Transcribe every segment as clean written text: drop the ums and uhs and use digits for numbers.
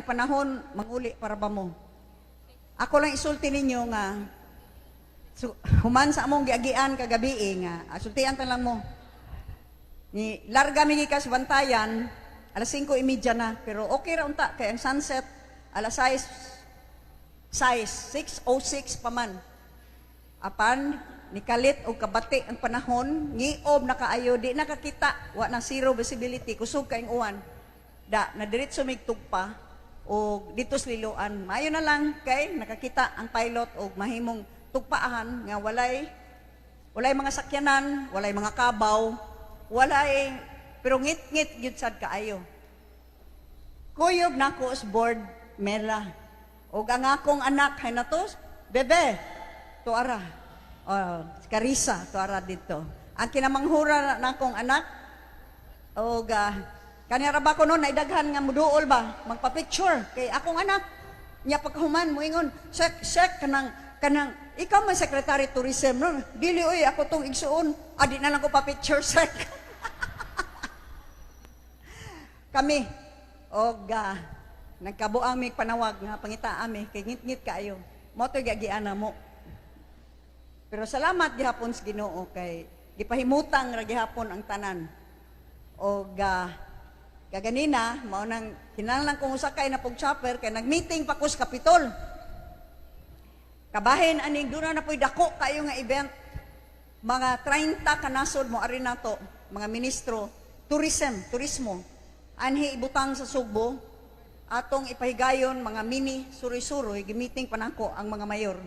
panahon, manguli para ba mo. Ako lang isulti ninyo nga so, human sa among giagian kagabi eh, nga sultian ta lang mo. Ni larga mi gikas Bantayan alas 5:30 na, pero okay ra unta kay ang sunset alas 6 6 6:06 pa man. Apan nikalit og kabati ang panahon, ngiob na kaayo, di nakakita, wa na, zero visibility, kusog kaayong uwan. Da, nadiretso mig tugpa og dito sa Liloan. Maayo na lang kay nakakita ang pilot og mahimong tugpaahan nga walay walay mga sakyanan, walay mga kabaw, walay, pero ngit-ngit gyud sad kaayo. Kuyog nako sa board Mela. Og ang akong anak hay nato, bebe, tuara. Oh, si Carissa, tuara dito. Ang kinamanghura na akong anak, og kanya ra ba ko noon, naidaghan nga muduol ba, magpa-picture kay akong anak. Nya pagkahuman moingon, "Sek, sek, kanang kanang ikaw man secretary tourism, no?" "Dili oy, ako tong igsuon." "Adi na lang ko pa-picture, sek." Kami og nagkabuang mi panawag nga pangita ami kay ngit-ngit kaayo. Mo to giagian na mo. Pero salamat gihapon sa Ginoo kay gipahimutang ra gihapon ang tanan. Og kaganina mao nang kinahanglan kong usakay na pog chopper kay nag-meeting pa ko sa Capitol. Kabahin aning duna na po'y dako kayo nga event. Mga 30 kanasod mo ari nato, mga ministro, tourism, turismo. Anhi ibutang sa Sugbo, atong ipahigayon mga mini suroy-suroy, gi-meeting pa nako ang mga mayor.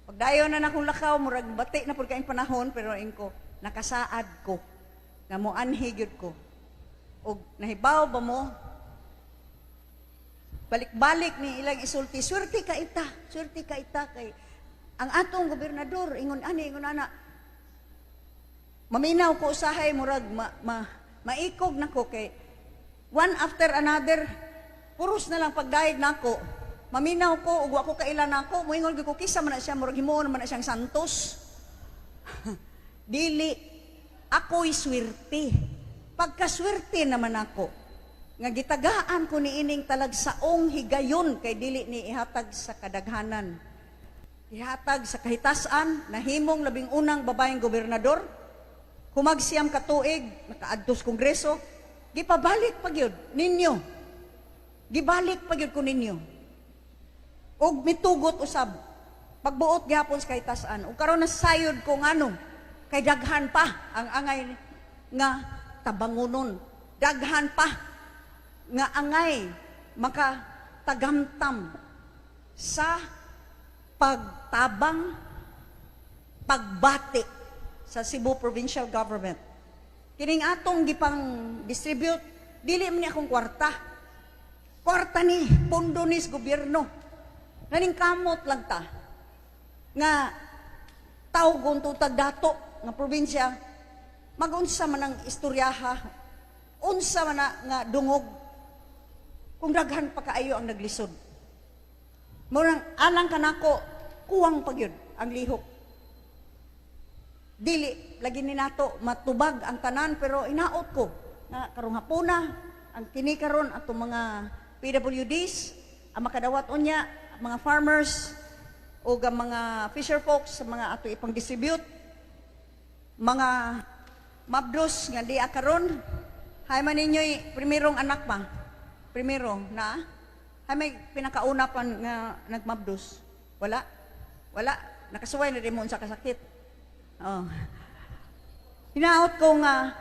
Pagdayon na nakong lakaw, murag bati na pud kaayong panahon, pero ingko, nakasaad ko, nga mo anhi gyud ko. Og nahibaw ba mo, balik-balik ni ilang isulti, "Swerte ka ita, swerte ka ita, kay ang atong gobernador, ingon ani, ingon ana." Maminaw ko usahay, murag maikog nako kay one after another, puros na lang pagdayeg nako. Maminaw ko, ug wa ko kaila nako, moingon gyud ko, "Kisa man na siya, murag himuon man na siyang santos." Dili, ako'y swerte. Pagkaswerte naman ako, nga gitagaan ko ni ining talagsaong higayon kay dili ni ihatag sa kadaghanan. Ihatag sa kahitasan, nahimong 11 babayeng gobernador, humag 9 ka tuig, nakaadtos kongreso, gipabalik pa gyud ninyo. Gibalik pa gyud ko ninyo. Og mitugot usab. Pagbuot gihapon sa kahitasan. Ug karon nasayod ko ngano kay daghan pa ang angay nga tabangunon. Daghan pa nga angay makatagamtam sa pagtabang, pagbati sa Cebu Provincial Government. Kining atong gipang distribute, dili man ni akong kwarta. Kwarta ni, pondo ni sa gobyerno. Naning kamot lang ta nga tawgon tutag dato nga probinsya, magunsa man ang istoryaha, unsa man na nga dungog kung daghan pa kaayo ang naglisod. Murang alang kanako, kuwang pa gyud ang lihok. Dili lagi ni nato matubag ang tanan, pero inaot ko na karong hapuna ang kini karon atong mga PWDs ang makadawat unya, mga farmers o ang mga fisher folks sa mga ato ipang distribute, mga mabdos nga di karon. Hay man ninyo'y primerong anak pa, primero na hay may pinakauna pa nga nagmabdos? Wala, wala. Nakasuway na din mo sa kasakit. Oh. Hinaot ko nga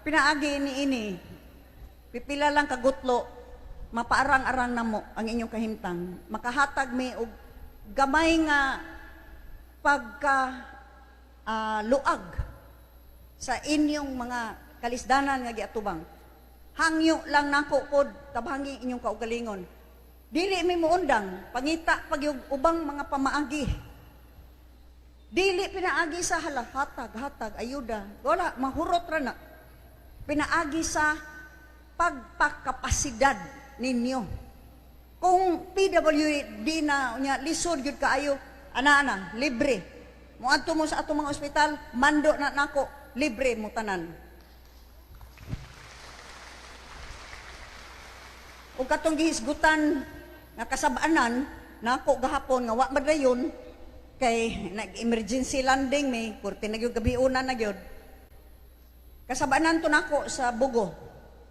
pinaagi ni ini, pipila lang kagutlo, mapaarang-arang na mo ang inyong kahimtang, makahatag mi og gamay nga pagka luag sa inyong mga kalisdanan nga giatubang. Hangyo lang nako pod, tabangi inyong kaugalingon. Dili mi muundang, pangita pagyug ubang mga pamaagi. Dili pinaagi sa hala, hatag, hatag, ayuda. Wala, mahurot ra na. Pinaagi sa pagpakapasidad ninyo. Kung PWD na unya lisod gyud kaayo, ana ana, libre. Moadto mo sa atong mga ospital, mando na nako, libre mo tanan. Ug katong gihisgutan nga kasab-anan nako gahapon nga wa madayon kay nag-emergency landing mi, kurti na gyud gabiuna na gyud. Kasab-anan to nako sa Bogo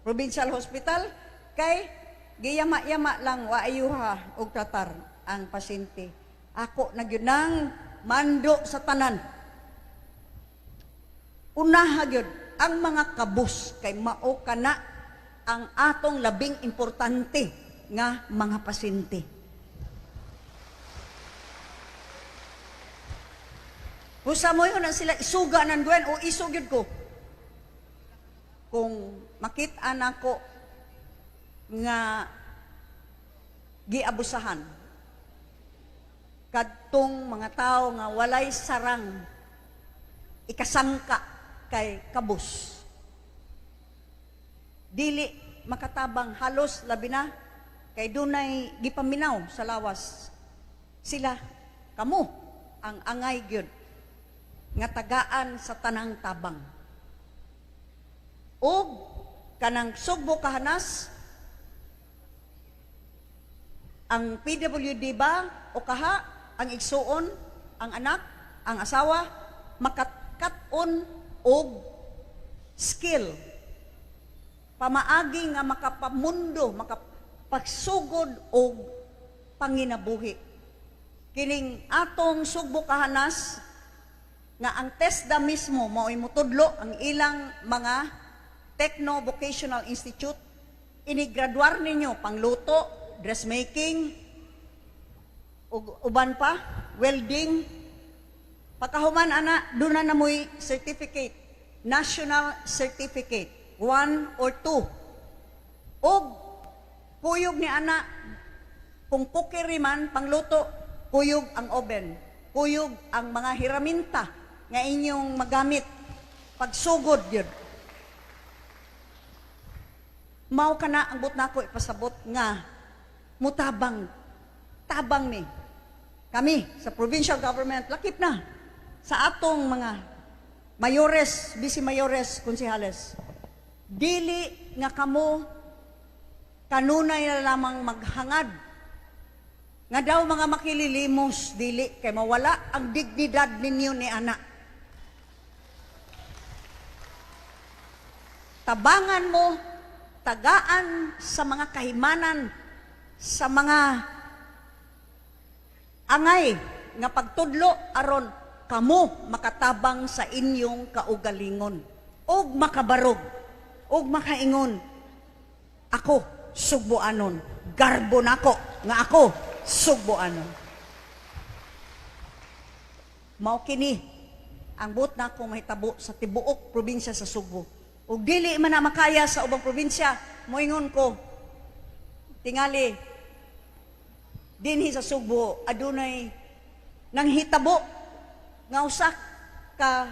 Provincial Hospital kay giyama-yama lang, wa ayuha og tratar ang pasyente. Ako na gyud nang mando sa tanan. Unaha gyud ang mga kabus kay mao kana ang atong labing importante nga mga pasyente. Busa mo yun na sila isuga ng Gwen o isog yun ko. Kung makita nako nga giabusahan kadtong mga tao nga walay sarang ikasangka kay kabus, dili makatabang halos, labi na kay dunay gipaminaw sa lawas sila, kamo ang angay gyud nga tagaan sa tanang tabang. Ug kanang Sugbo Kahanas, ang PWD ba o kaha, ang igsuon, ang anak, ang asawa, makatkat-on og skill. Pamaagi nga makapamundo, makapagsugod og panginabuhi. Kining atong Sugbo Kahanas, nga ang TESDA mismo mao'y mutudlo ang ilang mga Techno Vocational Institute, inigraduar ninyo pangluto, dressmaking, ug uban pa, welding. Pagkahuman ana, doon na namoy certificate, national certificate, 1 or 2. Og kuyog ni ana, kung cookery man, pangluto, kuyog ang oven, kuyog ang mga hiraminta nga inyong magamit, pagsugod yun. Mao kana ang but nako ipasabot nga mutabang tabang ni kami sa provincial government, lakip na sa atong mga mayores, vice mayores, konsehales. Dili nga kamo kanunay na lamang maghangad nga daw mga makililimos, dili, kay mawala ang dignidad ninyo ni ana. Tabangan mo, tagaan sa mga kahimanan, sa mga angay nga pagtudlo aron kamo makatabang sa inyong kaugalingon ug makabarog ug makaingon, "Ako Sugboanon, garbo nako nga ako Sugboanon." Mao kini ang buot nako mahitabo sa tibuok probinsya sa Sugbo. Ug dili man na makaya sa ubang probinsya, moingon ko, tingali dinhi sa Sugbo adunay nanghitabo nga usa ka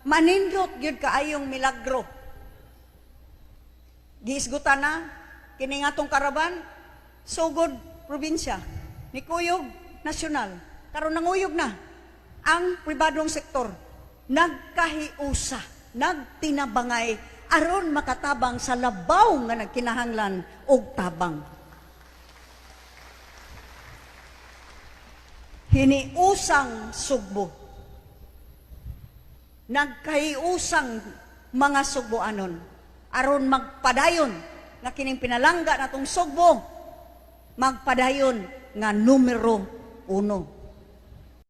manindot gyud kaayong milagro. Giisgutan na kini nga atong karaban, sugod probinsya, nikuyog nasyonal, karon nanguyog na ang pribadong sektor. Nagkahiusa, nagtinabangay aron makatabang sa labaw nga nagkinahanglan og tabang. Hiniusang Sugbo. Nagkahiusang mga Sugboanon aron magpadayon nga kining pinalangga natong Sugbo magpadayon nga numero 1.